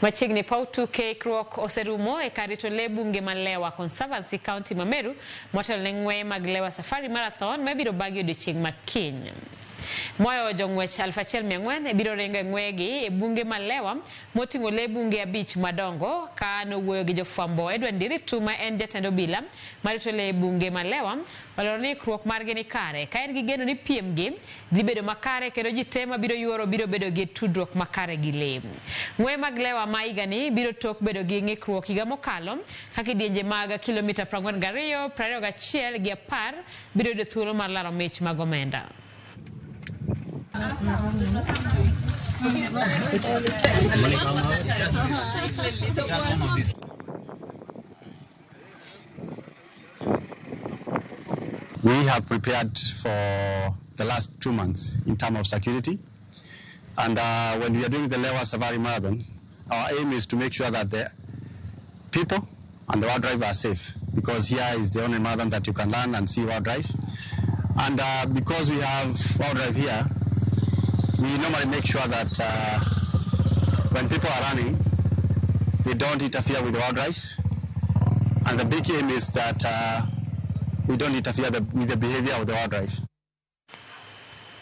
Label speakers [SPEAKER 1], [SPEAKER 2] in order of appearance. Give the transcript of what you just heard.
[SPEAKER 1] Machiegni paw tuke ikruok oserumo e kar rito lee bunge ma Lewa Conservancy county ma Meru motelo ne ng'weye mag Lewa Safari Marathon ma ibiro bagi odiochieng' ma kiny. Moyo jong'wech 1400 biro ringo e ng'weyegi e bunge ma Lewa moting'o lee bunge abich madongo. Ka nowuoyo gi jofwambo, Edward Ndiritu ma en jatend obila marito lee bunge ma Lewa olero ni ikruok margi ni kare ka en gi geno ni piem gi dhi bedo makare kendo ji te mabiro yuoro biro bedo gi tudruok makare gi lee. Ng'weye mag Lewa ma higani biro tok bedo gi ng'ikruok higa mokalo ka kidienje mag kilomita 42, 21 gi 10 biro yudo thuolo mar laro mich mag omenda.
[SPEAKER 2] We have prepared for the last 2 months in terms of security. And when we are doing the Lewa Safari Marathon, our aim is to make sure that the people and the wildlife are safe, because here is the only marathon that you can learn and see wildlife. And because we have wildlife here, we normally make sure that when people are running, they don't interfere with the wildlife. And the big aim is that we don't interfere with the behavior of the wildlife.